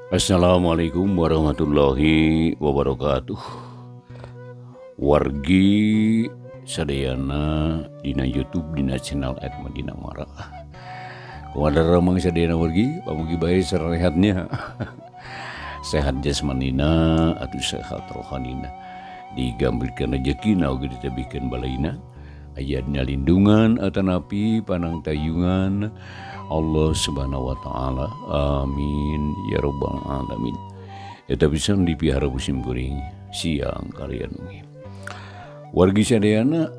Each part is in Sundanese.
Assalamualaikum warahmatullahi wabarakatuh. Wargi sadayana dina YouTube dina channel @madinamara. Kumaha ramang sadayana wargi, pamugi bae sarehatnya. Sehat jasmanina atuh sehat rohanina. Digambilkeun rejekina oge ditebihkeun balaina. Aya dina lindungan atanapi panangtayungan Allah Subhanahu wa taala. Amin ya rabbal alamin. Eta pisan dipihara musim kuring siang kalian wengi. Wargi sadayana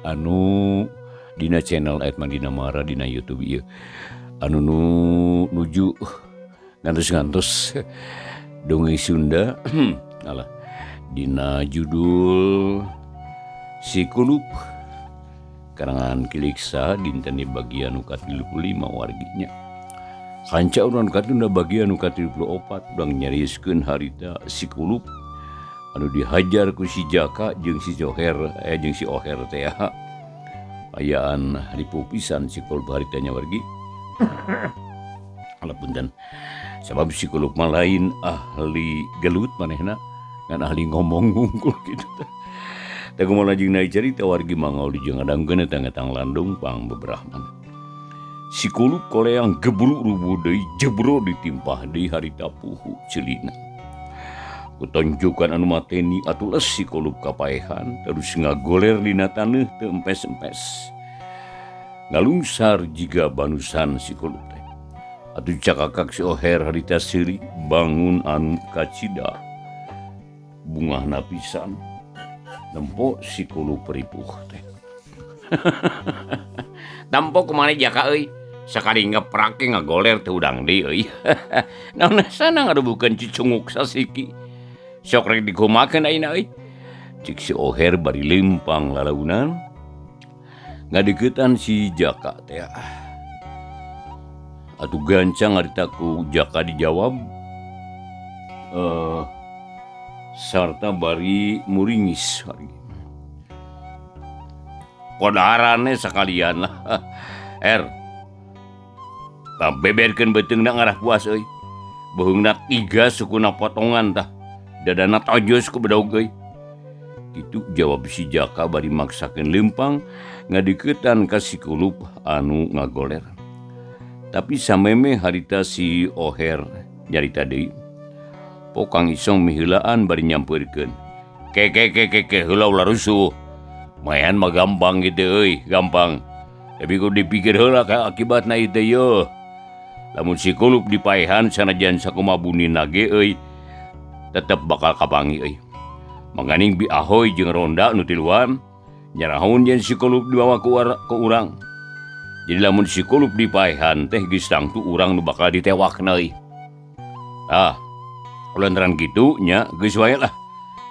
anu dina channel @madinamara dina YouTube ieu anu nu nuju ngantos-ngantos dongeng Sunda alah dina judul Si Kulup karangan Kiliksa dinten di bagian nu ka-35 warginya. Kanca urang katunda bagian nu ka-34 urang nyarioskeun harita Si Kulup anu dihajar ku si Jaka jeung si Joher jeung si Oher teh ayaan ripuh pisan Si Kulup haritanya wargi. Alah punten. Sabab Si Kulup mah lain ahli gelut manehna ngan ahli ngomong ngungkul kitu teh. Teh kumaha lajeng naik carita wargi mangauli jeung ngadangkeun eta ngetang landung pang bebrahman. Si Kulup koleang gebruk rubuh deui jebro ditimpah deui harita puhu ceulina. Kutonjokan anu mateni atuh les si Kulup kapaehan terus ngagoler dina taneuh teu empes-empes. Ngalungsar jiga banusan si Kulup teh. Atuh cakakak si Oher harita seuri bangun anu kacida. Bungahna pisan. Nempo si Kulup ripuh teh. Tampo kumaha Jaka euy. Sakali ngeprak ge ngagoler teu udang deui euy. Naon sana ngarubukeun cicunguk sasiki. Sok rek dikumakeun ayeuna euy. Cik si Oher bari lempang lalaunan. Ngadeuketan si Jaka teh. Atuh gancang harita ku Jaka dijawab. Sarta bari muringis podarane sakalian lah. Er tah beberkeun beuteungna ngarah puas euy. Beuheungna tiga sukuna potongan tah. Dadana tojos ku bedog euy. Kitu jawab si Jaka bari maksakeun leumpang ngadeuketan ka si Kulup anu ngagoler. Tapi sameme harita si Oher nyarita deui. Pokang Isong miheulaan bari nyampeurkeun. Ke ke ke ke ke heula ulah rusuh. Mayan mah gampang gitu euy, gampang. Tapi kudu dipikir heula ka akibatna ieu teh yeuh. Lamun si Kulup dipaehan sanajan sakumaha bunina ge euy, tetep bakal kapangi euy. Manganing Bi Ahoy jeung Ronda nu tiluan nyarahun yen si Kulup dibawa ku urang. Jadi lamun si Kulup dipaehan teh geus tangtu urang nu bakal ditewakna euy. Ah, lantaran kitu nya geus wae lah.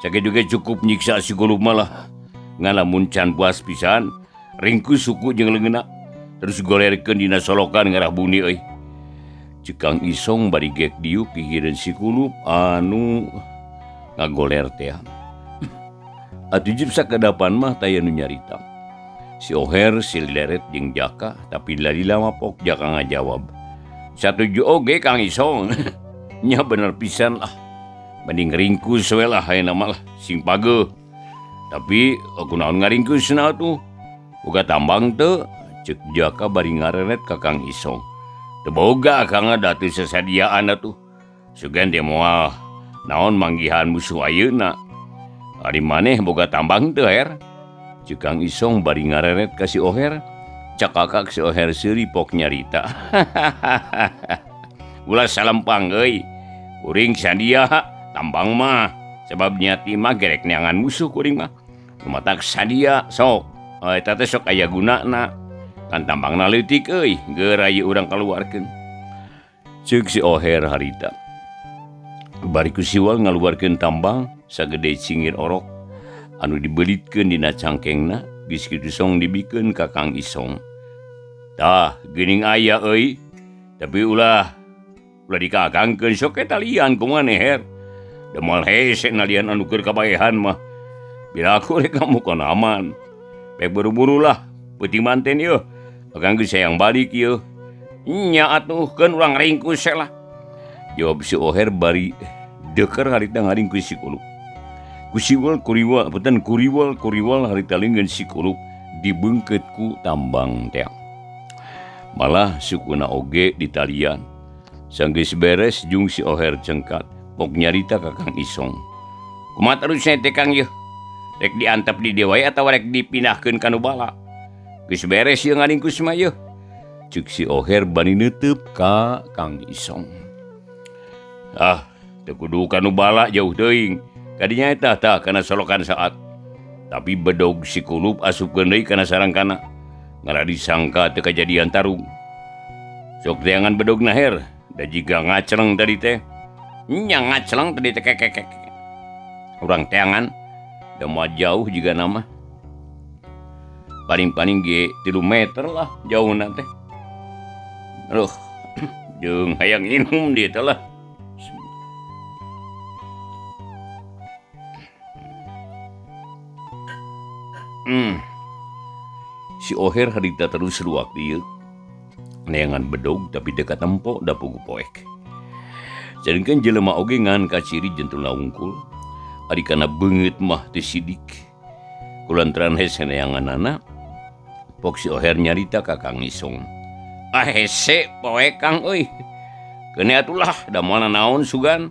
Sakitu ge cukup nyiksa si Kulup mah lah. Ngan lamun can puas pisan, ringkus suku jeung leungeunna terus golerkeun dina solokan ngarah buni euy. Ceuk Kang Isong bari gek diuk gigireun si Kulup anu ngagoler teh. Atuh jeung sakadapan mah taya nu nyarita. Si Oher, si Leret jeung Jaka, tapi lalila mah pok Jaka ngajawab. Satuju oge Kang Isong. Nya bener pisan lah. Mending ringkus we lah ayeuna mah lah sing pageuh. Tapi kunaon ngaringkusna atuh? Boga tambang teu? Ceuk Jaka bari ngareret ka Kang Isong. Teu boga Kang da teu sasadiaan atuh. Sugan teh moal naon manggihan musuh ayeuna. Ari maneh boga tambang teu Her? Ceuk Kang Isong bari ngareret ka si Oher. Cakakak si Oher seuri pok nyarita. Ulah salempang euy. Kuring sadia tambang mah sebab niat mah gerek neangan musuh kuring mah. Matak sadia sok. Eta teh sok aya gunana. Kan tambangna leutik euy, geura ieu urang kaluarkeun. Ceuk si Oher harita. Bari ku siwal ngaluarkeun tambang sagede cingir orok anu dibelitkeun dina cangkengna geus kitu song dibikeun ka Kang Isong. Tah, geuning aya euy. Tapi ulah ulah dikakangkeun sok eta lian ku maneh Her. Da moal hese nalian anu keur kabaehan mah. Bila aku rek kamu kono aman. Baik buru-buru lah, peuting manten ieu. Akang geus hayang balik ieu. Nya atuh keun urang ringkus lah. Jawab si Oher bari deker harita ngaringkus si Kulup. Kusiwal kuriwal punten kuriwal kuriwal harita leungeun si Kulup dibeungkeut ku tambang teh. Malah sukuna oge ditalian. Sanggeus beres jung si Oher cengkat pok nyarita ka Kang Isong. Kumaha terusna teh Kang yeuh? Rek diantep di dieu wae atawa rek dipindahkeun ka nu bala? Geus beres ieu ngaringkus mah yeuh. Ceuk si Oher bari neuteub ka Kang Isong. Ah, teu kudu ka nu bala jauh teuing. Kadinya eta tah kana solokan saat. Tapi bedog si Kulup asupkeun deui kana sarangkana. Ngarah disangka teu kajadian tarung. Sok teangan bedogna Her, da jiga ngacleng tadi teh. Nya ngacleng tadi teh kekekek. Urang teangan da moal jauh jiga nama. Paling-paling ge 3 meter lah jauhna teh. Aduh, jeung hayang inum dieu teh lah. Si Oher harita terus ruak dieu. Neangan bedog tapi dekat tempo da pugu poek. Sedengkeun jelema oge ngan kaciri jentulna wungkul. Ari kana beungeut mah teu sidik. Kulantaran hese neanganana, pok si Oher nyarita ka Kang Isong. Ah hese poek Kang euy. Keun atulah da moal naon sugan.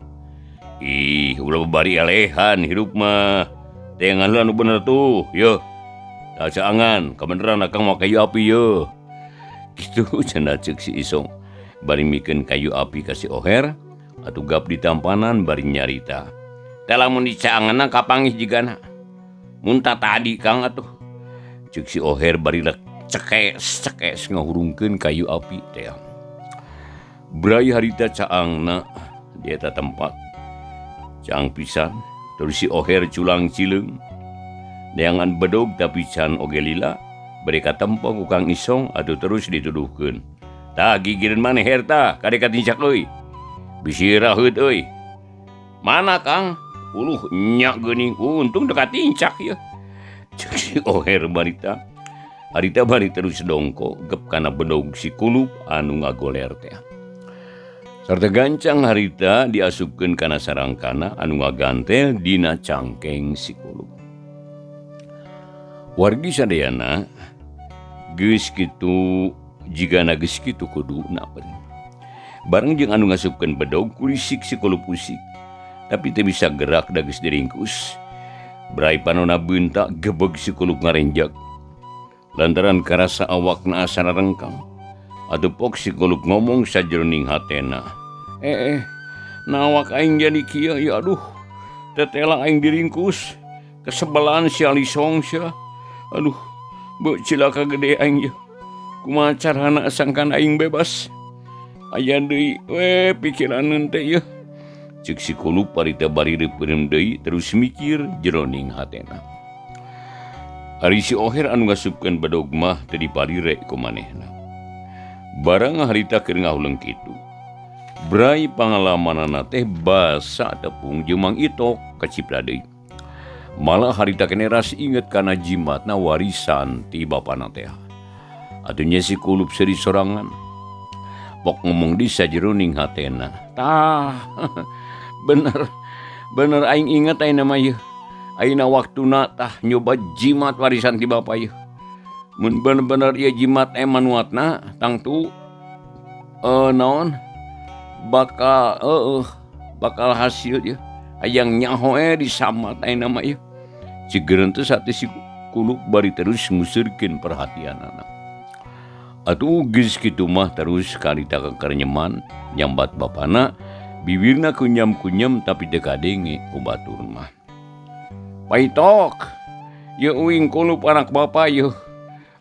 Ih, ulah bari elehan hirup mah. Teangan heula nu bener tuh, yeuh. Tah caangan, kabeneran akang mah kayu api yeuh. Kitu cenah ceuk si Isong. Bari mikeun kayu api ka si Oher, atuh gap ditampanan bari nyarita. Teh lamun dicaanganna kapanggih jigana. Mun tadi Kang atuh. Ceuk si Oher bari rek cekes-cekes ngahurungkeun kayu api teh. Brai harita caangna di eta tempat. Caang pisan, terus si Oher culang cileung. Neangan bedog tapi can oge lila, bari katempo ku Kang Isong atuh terus dituduhkeun. Tah gigireun maneh Her tah, kade katincak euy. Bisi raheut euy. Mana Kang? Uluh nya geuning, untung teu katincak ieu. Ceuk si Oher barita. Harita bari terus dongko gep kana bedog si Kulup anu ngagoler teh. Sarta gancang harita diasupkeun kana sarangkana anu ngagantel dina cangkeng si Kulup. Wargi sadayana geus kitu jigana geus kitu kuduna. Bareng jeung anu ngasupkeun bedog kurisik si Kulup usik. Tapi teu bisa gerak da geus diringkus. Brai panona beunta gebeg si Kulup ngarenjak. Lantaran karasa awakna asa rarengkang. Atuh pok si Kulup ngomong sajroning hatena. Nawak aing jadi kieu ya aduh. Tetela aing diringkus. Kesebelan si Alisong sia. Aduh, beuh cilaka gede aing ieu. Kumaha carana sangkan aing bebas? Aya deui we pikiraneun teh ieu. Ceuk si Kulup harita bari reupeurem deui terus mikir jroning hatena. Ari si Oher anu ngasupkeun bedog mah teu dipalire ku manehna. Barang harita keur ngahuleng kitu. Brai pangalamanana teh basa tepung jeung Mang Itok kacipta deui. Malah harita keneh ras inget kana jimatna warisan ti bapana teh. Atuh nya si Kulup seuri sorangan. Pok ngomong di sajroning hatena. Tah, bener, bener aing inget ayeuna mah ieu. Ayeuna waktuna tah nyoba jimat warisan ti bapa ieu. Mun bener-bener ieu jimat manuatna tangtu naon bakal bakal hasil ieu. Hayang nyaho disamat ayeuna mah ieu. Cigeureun teh saat si Kulup bari terus nguseurkeun perhatianana. Atuh geus kitu mah terus karita karenyeman nyambat bapana bibirna kunyam-kunyam tapi teu kadenge ku batur mah. Paitok, yeuh uing Kulup anak bapa yeuh.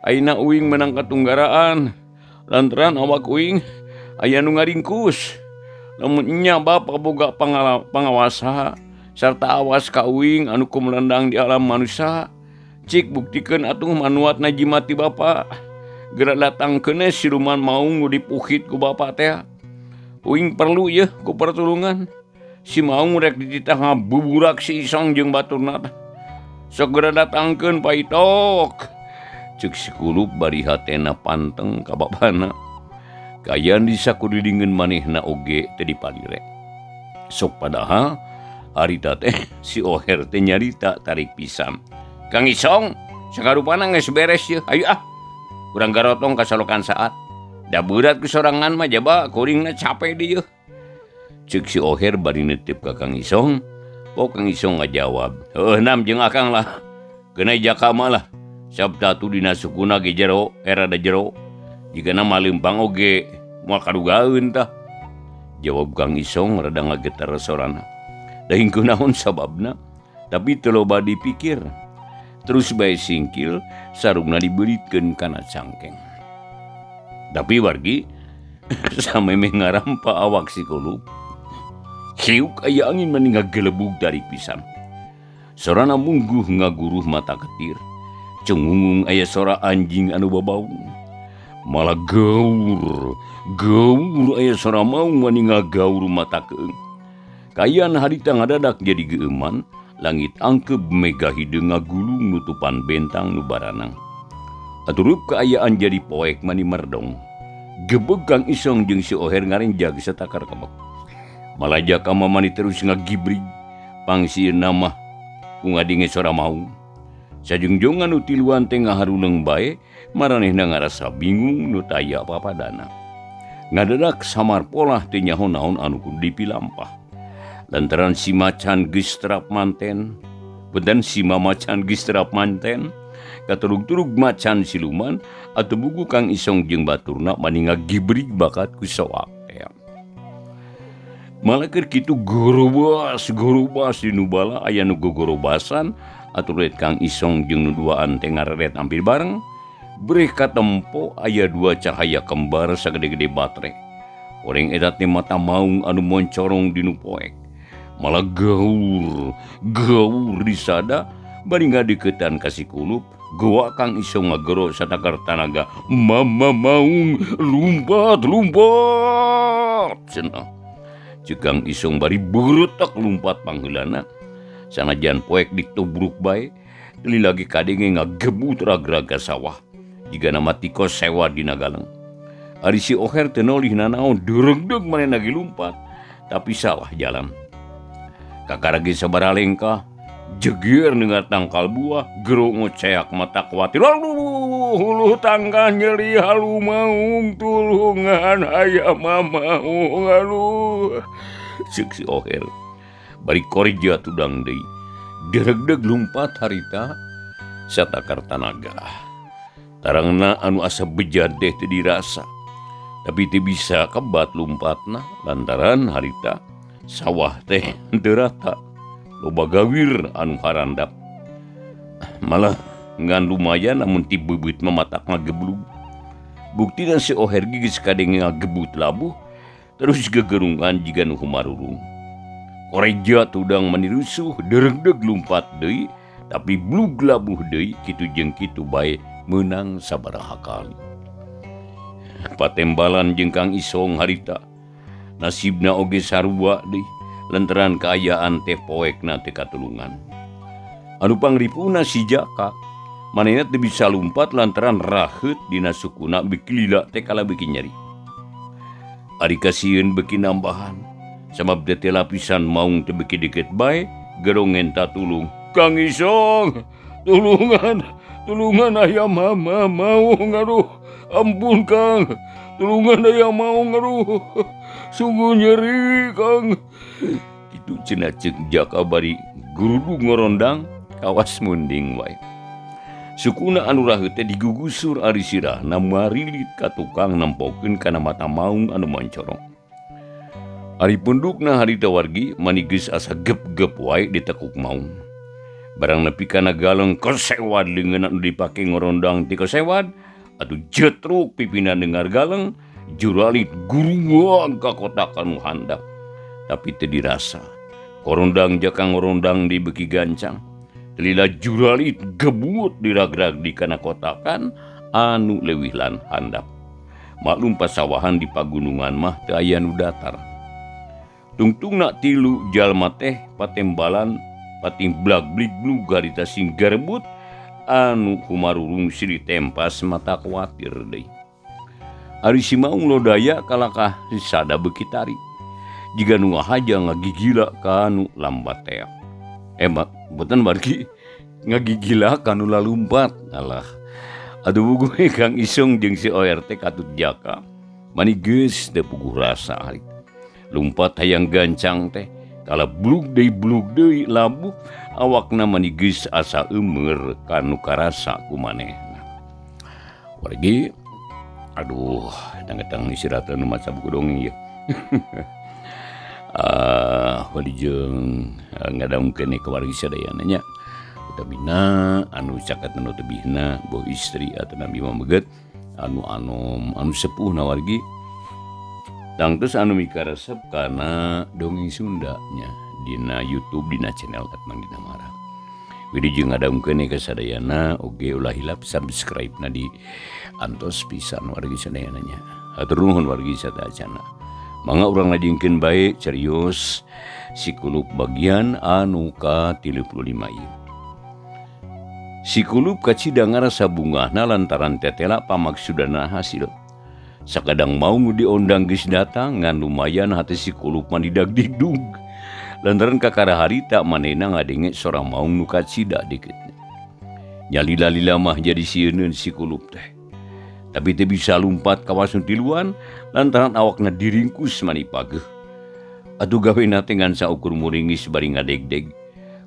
Ayeuna uing menang katunggaraan lantaran awak uing aya nu ngaringkus. Lamun nya bapa boga pangawasa sarta awas ka uing anu kumelendang di alam manusia. Cik buktikeun atuh manuatna jimat ti bapa. Geura datangkeun siluman maung nu dipuhit ku bapa teh. Uing perlu yeuh ku pertulungan. Si maung rek dititah ngabuburak si Isong jeung baturna teh. Sok geura datangkeun Paitok. Ceuk si Kulup bari hatena panteng ka bapana. Kaayaan di sakulilingeun manehna oge teu dipalire. Sok padahal harita teh si Oher teh nyarita tarik pisan. Kang Isong sakarupana geus beres yeuh. Ayo ah. Urang garotong ka salokan saat. Da beurat ku sorangan mah jaba kuringna capek di yeuh. Ceuk si Oher bari neuteup ka Kang Isong. Po Kang Isong ngajawab, "Heuh nam jeung akang lah. Keunai jaka mah lah. Sabta tu dina sukuna ge jero, era da jero. Jigana mah leumpang oge moal kadugaeun tah." Jawab Kang Isong rada ngageter sorana. Dahing kunaon sababna, tapi teu loba dipikir. Terus bae singkil sarungna dibeuritkeun kana cangkeng. Tapi wargi samemeh ngarampa awak si kulub. Hiuk aya angin mani ngagelebug tarik pisan. Sorana mungguh ngaguruh mata ketir. Cengungung aya sora anjing anu babaung. Malah gaur, gaur aya sora maung mani ngagaur mata keung. Kaayaan harita ngadadak jadi geueuman, langit angkeb mega hideung ngagulung nutupan bentang nu baranang. Aturup kaayaan jadi poek mani merdong. Gebeg Kang Isong jeung si Oher ngarenjag satakar kebek. Malah jaka mah mani terus ngagibrig, pangsieunna mah ku ngadenge sora maung. Sajungjongan nu tiluan teh ngaharuleung bae, maranehna ngarasa bingung nu taya papadana. Ngadadak samar polah teu nyaho naon anu kudu dipilampah. Lantaran si macan geus terap manten, punten si mamacan geus terap manten, katurug-turug macan siluman atuh buku Kang Isong jeung baturna mani ngagibrig bakat ku soak teh. Malah keur kitu gorobas gorobas di nu bala aya nu gogorobasan atuh rek Kang Isong jeung nu duaan teh ngareret hampir bareng. Breh katempo aya dua cahaya kembar sagede-gede batere. Oreng eta teh mata maung anu moncorong di nu poek. Malah gaur, gaur disada bari ngadeukeutan ka si kulup. Goa Kang Isong ngagero satakar tanaga. Mama maung lumpat lumpat cenah. Ceuk Kang Isong bari beuretak lumpat pangheulana. Sanajan poek ditubruk bae, deui lagi kadenge ngagebut ragrag ka sawah. Jigana mah tikos sewa dina galeng. Ari si Oher teu nolih nanaon, deregdeg manehna ge lumpat, tapi salah jalan. Kakara ge sabaraha lengkah, jeger dengar tangkal buah, gero ngoceak mata kuatir. Aduh, hulu tangkal nyeri halu maung tulungan aya mamaung aduh. Ceuk si Oher. Bari korja tudang deui. Deregdeg lumpat harita satakar tanaga. Tarangna anu asa bejad teh teu dirasa. Tapi teu bisa kebat lumpatna lantaran harita sawah teh teu rata. Loba gawir anu harandap. Malah ngan lumayan namun ti beubeut mah matak ngageblug. Buktina si Oher geus kadenge ngagebut labuh terus gegerungan jiga nu humarurung. Koreja tudang mani rusuh deregdeg lumpat deui tapi blug labuh deui kitu jeung kitu bae meunang sabaraha kali. Patembalan jeung Kang Isong harita nasibna oge sarua deui lantaran kaayaan teh poekna teh katulungan. Anu pangripuna si Jaka manehna teu bisa lumpat lantaran raheut dina sukuna beuki lila teh kala beuki nyeri. Ari kasieun beuki nambahan sabab teh lapisan maung teh beuki deukeut bae gerongen tatulung. Kang Isong tulungan tulungan aya mama maung aduh ampun Kang tulungan aya maung aduh sungguh nyeri Kang. Kitu cenah ceuk Jaka bari gurudug ngorondang kawas munding wae. Sukuna anu raheut teh digugusur ari sirahna marilit ka tukang nempokeun kana mata maung anu moncorong. Ari pundukna harita wargi mani geus asa gep-gep wae ditekuk maung. Barang nepi kana galeng kosewad leungeunna anu dipake ngorondang ti kosewad atuh jetruk pipina dengar galeng juralit guruang ka kotakan nu handap. Tapi teu dirasa. Korondang jaka ngorondang di beuki gancang. Lila juralit gebut diragrag di kana kotakan anu leuwih lan handap. Maklum pasawahan di pagunungan mah teu aya nu datar. Tungtungna tilu jalma teh patembalan pating blag-blig blug harita sing garebut anu kumarurung silih tempas mata kuatir deui. Ari si maung lodaya kalakah sada beuki tarik. Jiga nu ngahaja ngagigila kanu lambat teh. Boten bargi ngagigila kanu lalumpat. Alah. Aduh buguh Kang Isong jeung si ORT katut jaka. Mani geus teu puguh rasa harita. Lumpat hayang gancang teh kala blug deui labuh awakna mani geus asa eumeur kanu karasa ku manehna. Wargi aduh tang-tang istirahat nu maca buku dongeng ieu. Wali jeung ngadamkeun ka wargi sadayana nya. Utamina anu caket anu tebihna boh istri atawa nabi mameget anu anom anu sepuh na wargi. Tangtos anu mikaresep kana dongeng Sunda nya dina YouTube dina channel Atmang Dinamara. Widi jeung ngadamkeun ka sadayana oge ulah hilap subscribe na di antos pisan wargi sadayana nya. Hatur nuhun wargi sadayana. Mangga urang lajengkeun bae serius si Kulup bagian anu ka-35 ieu. Si Kulup kacida ngarasa bungahna lantaran tetela pamaksudana hasil. Sakadang maung diondang geus datang ngan lumayan hati si Kulup mah didagdigdug. Lantaran kakara harita manehna ngadenge sora maung nu kacida deukeutna. Nyalila-lila mah jadi sieuneun si Kulup teh. Tapi teu bisa lumpat kawas nu tiluan lantaran awakna diringkus mani pageuh. Atuh gawena teh ngan saukur muringis bari ngadegdeg.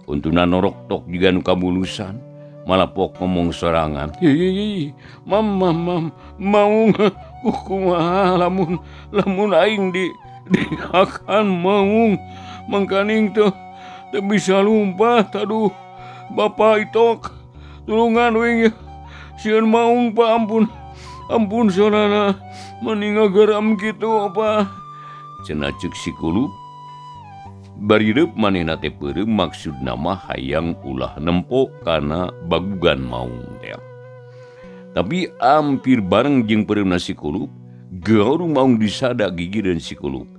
Untuna norok tok jiga nu kabulusan. Malapok ngomong sorangan. Hi, mam mam mam maung kumaha lamun lamun aing di diakan maung mangkaning teu teu bisa lumpat aduh Bapak itok tulungan wing sieun maung Pak ampun ampun sorana mani ngagaram kitu apa cenah ceuk si Kulup. Barireup manehna teh peureum maksudna mah hayang ulah nempo kana bagugan maung teh. Tapi hampir bareng jeung peureumna si Kulup, gaur maung disada gigireun si Kulup.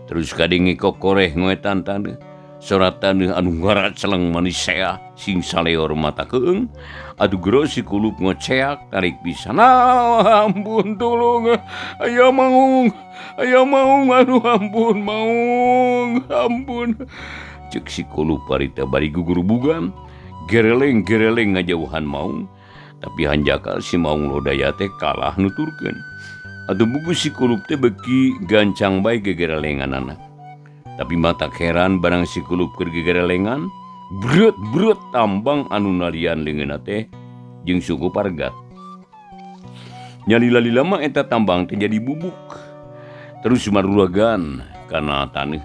Terus kadenge kokoreh ngoetan taneuh, sora taneuh anu ngaraceleng manis sea sing saleor mata keung. Aduh gero si Kulup ngoceak tarik pisan. Ah, ampun tulung, aya maung. Aya maung aduh ampun maung ampun. Ceuk si Kulup harita bari gugurubugan, gereleng-gereleng ngajauhan maung. Tapi hanjakal si maung lodaya teh kalah nuturkeun. Atuh buku si Kulup teh beuki gancang bae gegerelenganana. Tapi mata heran barang si Kulup keur gegerelengan, brut-brut tambang anu nalian leungeunna teh jeung suku pargat. Nyalila-lila mah eta tambang teh jadi bubuk. Terus maruragan kana taneuh.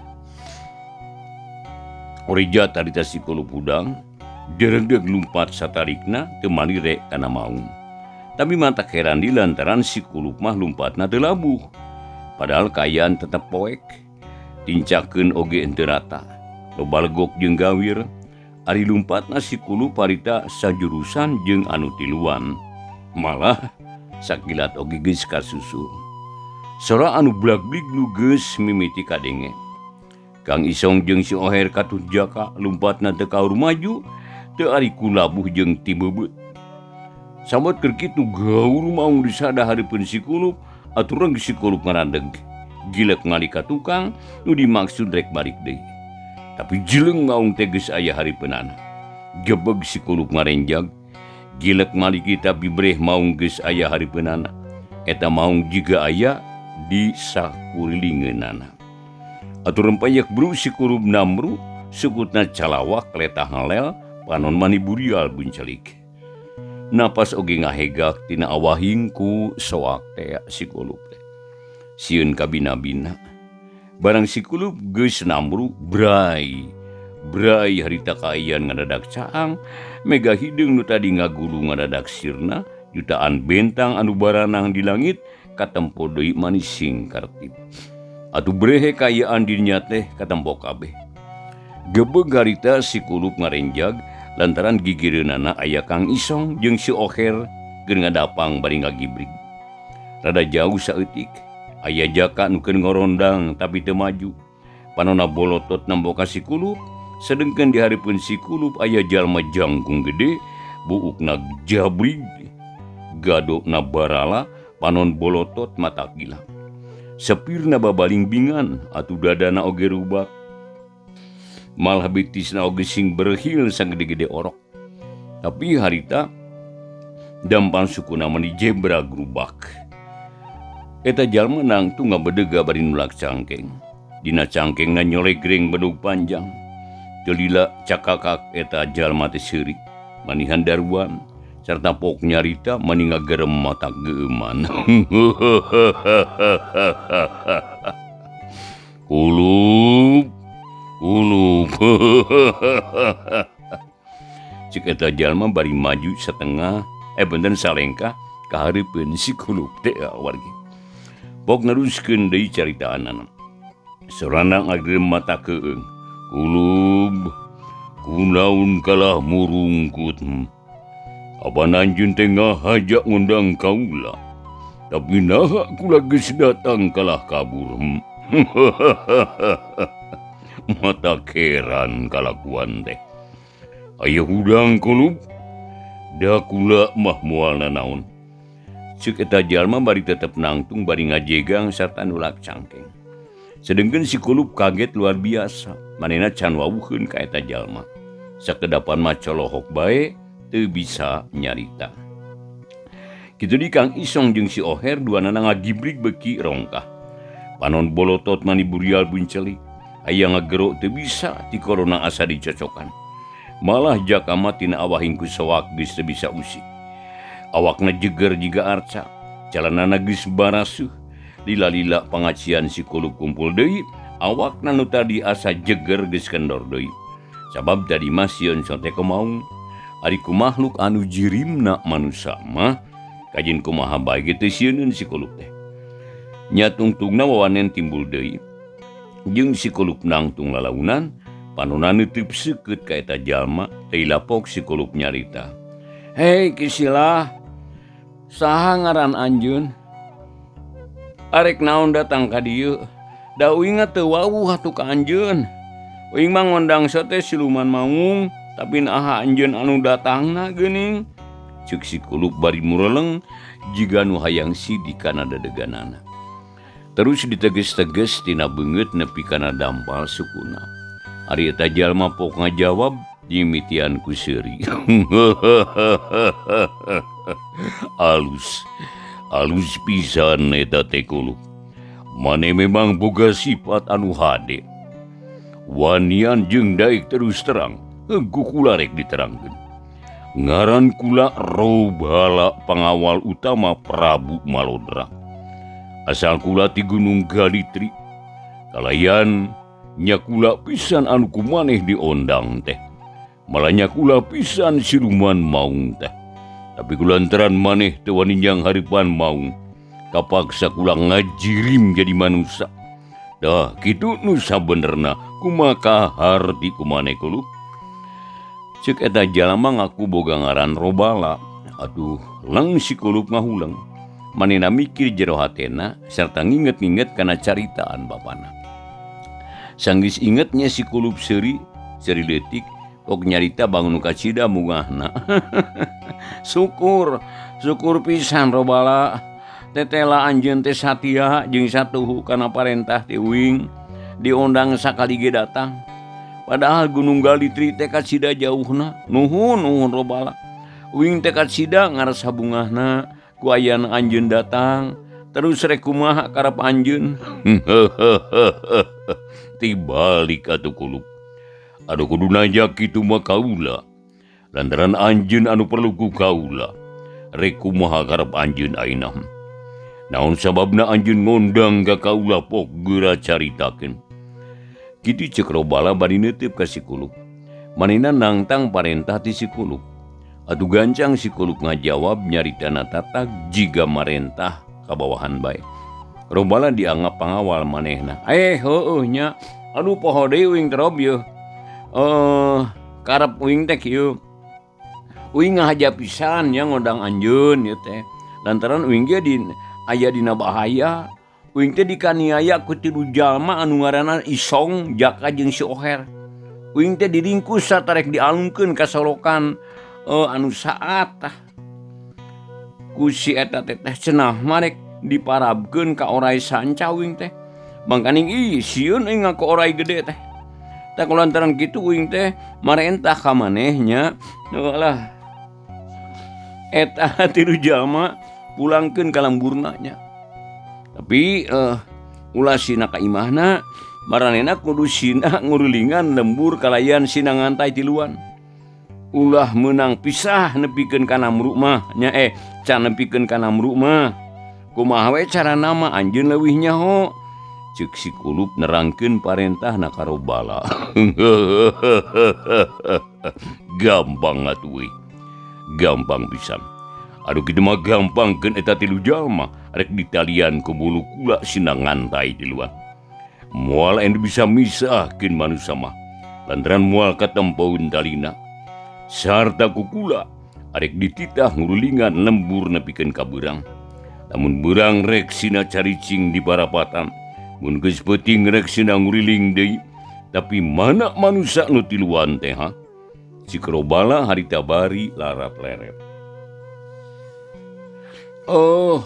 Orija tarita si Kulup hudang, deregdeg lumpat satarikna teu malire kana maung. Tapi mata heran di lantaran si Kulup mah lumpatna teu labuh. Padahal kaayaan tetep poek. Tincakeun oge henteu rata. Loba legok jeung gawir. Ari lumpatna si Kulup harita sajurusan jeung anu tiluan. Malah sakilat oge geus kasusul. Sora anu blaglig nu geus mimiti kadenge. Kang Isong jeung si Oher katut jaka lumpatna teu kaur maju, teu ari ku labuh jeung tibeubeut. Samot keur kitu gaur maung disada hareupeun si Kulup, aturan si Kulup ngarandeg. Gilek ngali ka tukang nu dimaksud rek balik deui. Tapi jeleng maung teh geus aya hareupeunana. Gebeg si Kulup ngarenjag, gilek maliki tapi breh maung geus aya hareupeunana. Eta maung jiga aya di sakurilingeunana. Atuh rempayek bru si Kulup namru, sukutna calawak letah ngalel, panon mani burial buncelik. Napas oge ngahegak tina awahing ku soak teh si Kulup teh. Sieun kabina-bina. Barang si Kulup geus namru brai. Brai harita kaayaan ngadadak caang, mega hideung nu tadi ngagulu ngadadak sirna, jutaan bentang anu baranang di langit katempo deui manis sing kartip. Atuh brehe kaayaan dirinya teh katempo kabeh. Gebeg harita si Kulup ngarenjag lantaran gigireunana aya Kang Isong jeung si Oher keur ngadapang bari ngagibrig. Rada jauh saeutik, aya jaka nu keur ngorondang tapi teu maju. Panona bolotot nempo ka si Kulup, sedengkeun di hareupeun si Kulup aya jalma jangkung gede, buukna jabrig, gadokna barala, panon bolotot mata gila. Sepirna babalingbingan atuh dadana oge rubak. Malah betisna oge sing berhil sagede-gede orok. Tapi harita dampan sukuna meni jebra grubak. Eta jalma nangtung ngabedega bari nulak cangkeng. Dina cangkengna nyolegreng bedug panjang. Teu lila cakakak eta jalma teh seurik. Manihan daruan serta pok nyarita mani ngagerem mata geuman. Kulub, kulub. Cek eta jalma bari maju setengah, benten salengkah ka hareupeun si Kulub teh wargi. Pok neruskeun deui caritaanana. Sorana ngagerem mata keung. Kulub, kunaon kalah murungkut. Apan anjeun teh ngahaja ngundang kaula. Tapi naha kula geus datang kalah kabur. Mata keran kalakuan teh. Aya hudang Kulub, da kula mah moal nanaon. Ceuk eta jalma bari tetep nangtung bari ngajegang sarta nulak cangkeng. Sedengkeun si Kulub kaget luar biasa. Manehna can wawuheun ka eta jalma. Sakedapan mah colohok bae teu bisa nyarita. Kitu di Kang Isong jeung si Oher duanana ngagibrig beuki rongkah. Panon bolotot mani burial buncelik. Aya ngagero teu bisa ti korona asa dicocokan. Malah jaka mah tina awahing ku soak geus teu bisa usik. Awakna jeger jiga arca, calanana geus barasuh. Lila-lila pangacian si Kulub kumpul deui, awakna nu tadi asa jeger geus kendor deui. Sabab tadi mah sieun sote maung. Ari ku makhluk anu jirimna manusa mah kajin kumaha bae ge teu sieuneun si Kulub teh. Nya tungtungna wawanen timbul deui. Jeung si Kulub nangtung lalaunan, panona neuteub seukeut ka eta jalma, teu lapok si Kulub nyarita. Hei Kisilah, saha ngaran anjeun? Arek naon datang ka dieu? Da uing teu wawuh atuh ka anjeun. Uing mah ngondang sote siluman maung, tapi naha anjeun anu datangna geuning. Ceuk si Kulub bari mureleng jiga nu hayang sidi kana dadeganana. Terus diteges-teges tina beungeut nepi kana dampal sukuna. Ari eta jalma pok ngajawab dimitian ku seuri. Alus, alus pisan eta teh Kulub. Mane memang boga sifat anu hade. Wanian jeung daek terus terang, heuh kula rek diterangkeun. Ngaran kula Robala, pangawal utama Prabu Malodra. Asal kula ti Gunung Galitri. Kalayan nya kula pisan anu kumaneh diondang teh. Malah nya kula pisan siluman maung teh. Tapi kulantaran maneh teu wani nyang hareupan maung, kapaksa kula ngajirim jadi manusa. Dah kitu nu sabenerna kumaha kaharti kumaneh Kulub. Ceuk eta jalma ngaku boga ngaran Robala. Aduh, leng si Kulub ngahuleng. Manehna mikir jero hatena sarta nginget-nginget kana caritaan bapana. Sanggis ingetnya si Kulub seuri, seuri leutik, pok nyarita bangun kacida mungahna. Syukur, syukur pisan Robala. Tetela anjeun teh satia jeung satuhu kana parentah ti uing, diondang sakali ge datang. Padahal Gunung Galitri teh kacida jauhna. Nuhun nuhun Robala. Uing teh kacida ngarasa bungahna ku ayana anjeun datang. Terus rek kumaha karep anjeun. Tibalik atuh Kulub. Aduh kudu nanya kitu mah kaula. Lantaran anjeun anu perlu ku kaula. Rek kumaha karep anjeun ayeuna. Naon sababna anjeun ngondang ka kaula pok geura caritakeun. Kitu ceuk Robala bari neuteub ka si Kulub. Manehna nangtang parentah ti si Kulub. Atuh gancang si Kulub ngajawab nyaritana tatag jiga marentah ka bawahan bae. Robala dianggap pangawal manehna. Heueuh nya. Aduh poho deui uing teh Rob yeuh. Karep uing teh kieu. Uing ngahaja pisan nya ngondang anjeun ieu teh. Lantaran uing ge di aya dina bahaya. Uing teh dikaniaya ku tilu jalma anu ngaranna Isong, Jaka jeung si Oher. Uing teh diringkus satarek dialungkeun ka solokan anu saat tah. Ku si eta teh cenah marek Diparabkeun ka orai sanca uing teh. Mangkaning ih sieun euy ngaku orai gede teh. Tah kulantaran kitu uing teh marentah ka maneh nya. Lah eta tilu jalma pulangkeun ka lemburna nya. Tapi ulah sina ka imahna maranehna kudu sina ngurilingan lembur kalayan sina ngantai tiluan. Ulah meunang pisah nepikeun ka namru mah nya can nepikeun ka namru mah. Kumaha we carana mah anjeun leuwih nyaho. Ceuk si Kulup nerangkeun parentahna ka Robala. Gampang atuh euy. Gampang pisan. Aduh kitu mah gampangkeun eta tilu jalma rek ditalian ku bulu kula sina ngantai tiluan. Moal anu bisa misahkeun manusa mah lantaran moal katempoeun talina. Sarta ku kula arek dititah ngurulingan lembur nepikeun ka beurang. Lamun beurang rek sina caricing di parapatan, mun geus peuting rek sina nguriling deui. Tapi mana manusa nu tiluan teh ha? Cik Robala harita bari larap leret. Oh,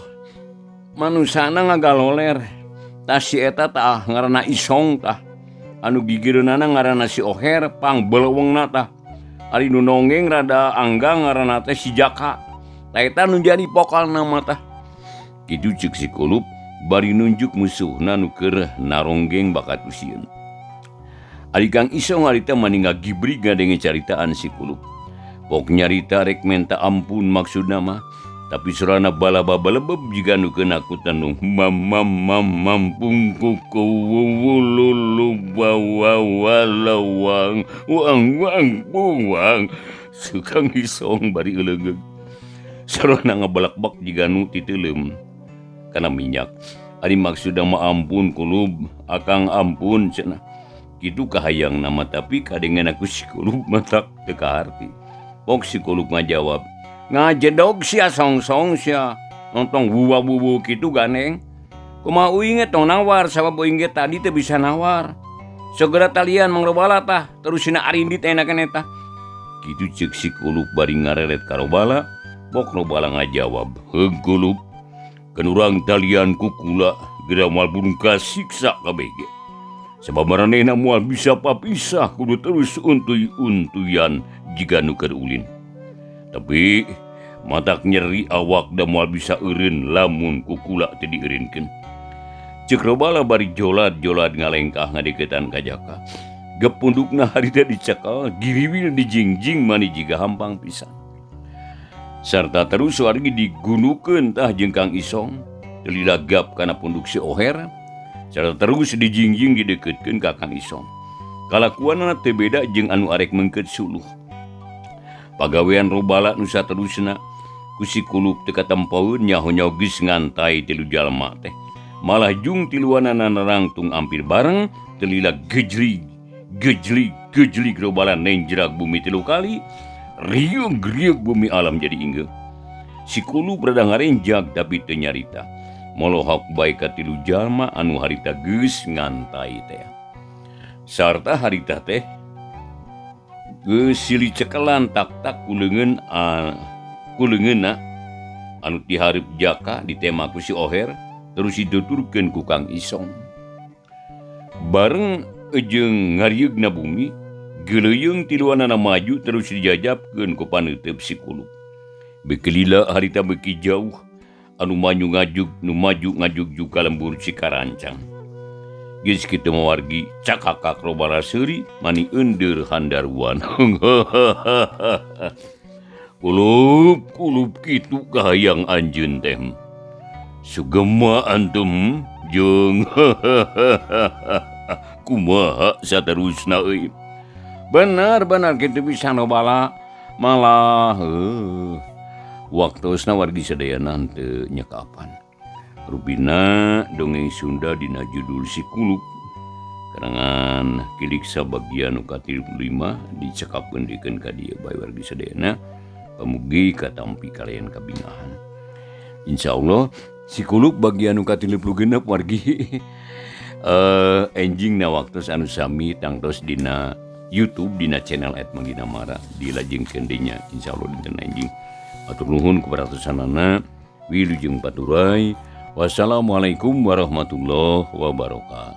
manusana ngagaloler. Tah si eta tah ngaranna Isong tah. Anu gigireunana ngaranna si Oher pangbelewengna tah. Ari nu nonggeng rada anggang ngaranna teh si Jaka. Tah eta nu jadi pokalna mah tah. Kitu ceuk si Kulup bari nunjuk musuhna nu keur naronggeng bakat usieun. Ari Kang Isong harita mani ngagibrig ngadenge caritaan si Kulup. Pok nyarita rek menta ampun maksudna mah, tapi sorana balaba balebeb jiga nu keuna ku tenung. Mam mam mam mam pungkuku wululu bawawalawang wang wang buang. Sukang Isong bari euleungeung. Sorana ngabalakbak jiga nu titeuleum kana minyak. Ari maksudna mah ampun Kulub, akang ampun cenah. Kitu kahayang nama tapi kadengen aku si Kulub matak teu kaharti. Pok si Kulub ngajawab, ngajedog sia songsong sia, nonton wuwa-wuwu kitu ganeng. Kumaha uing ge tong nawar sabab uing ge tadi teu bisa nawar. Segera talian Mang Robala tah, terus sina arindit enakeun eta. Kitu ceuk si Kulub bari ngareret ka Robala, pok Robala ngajawab, heug Kulub, keun urang talian ku kula geura moal burung kasiksa kabeh ge. Sabab maranehna moal bisa papisah kudu terus untuy-untuyan jiga nu keur ulin. Tapi matak nyeri awak da moal bisa eureun lamun ku kula teu dieureunkeun. Ceuk Robala bari jolad-jolad ngalengkah ngadeukeutan ka Jaka. Gepundukna harita dicekal, giriwil dijingjing mani jiga hampang pisan. Sarta terus wargi digunukeun tah jeung Kang Isong, teu lila gap kana punduk si Oher. Sarta terus dijingjing dideukeutkeun ka Kang Isong. Kalakuanana teu beda jeung anu arek meungkeut suluh. Pagawean Robala nu saterusna ku si Kulup teu katempoeun nyaho-nyaho geus ngantai tilu jalma teh. Malah jung tiluanana narangtung ampir bareng teu lila gejlig gejlig gejlig Robala nenjrag bumi tilu kali, riung-riung bumi alam jadi inggeuh. Si Kulup rada ngarenjag tapi teu nyarita. Molohok bae ka tilu jalma anu harita geus ngantai teh. Sarta harita teh geus silih cekelan tak-tak ku leungeunna anu tihareup Jaka ditema ku si Oher terus dituturkeun ku Kang Isong. Bareng jeung ngarieugna bumi, geuleuyeung tiluanana maju terus dijajabkeun ku paneuteub si Kulup. Beuki lila harita beuki jauh, anu maju ngajuk nu maju ngajuk ka lembur Cikarancang. Geus kitu mah wargi cakakak Robala seuri mani eundeur handaruan. Kulup kulup kitu kahayang anjeun teh. Sugema antum jeung kumaha saterusna euy. Bener-bener kitu pisan Robala malah waktosna wargi sadayana henteu nyekapan. Rupina dongeng Sunda dina judul Si Kulup karangan Kilik sabagian nu ka-35 dicekapkeun dikeun ka dieu bae wargi sadayana. Pamugi katampi kalian kabingahan. Insyaallah Si Kulup bagian nu ka-36 wargi enjing na waktos anu sami tangtos dina YouTube dina channel @mangginamara dilajengkeun deui nya insyaallah dinten enjing. Atur nuhun kepada sanana wilujeng paturai. Wassalamualaikum warahmatullahi wabarakatuh.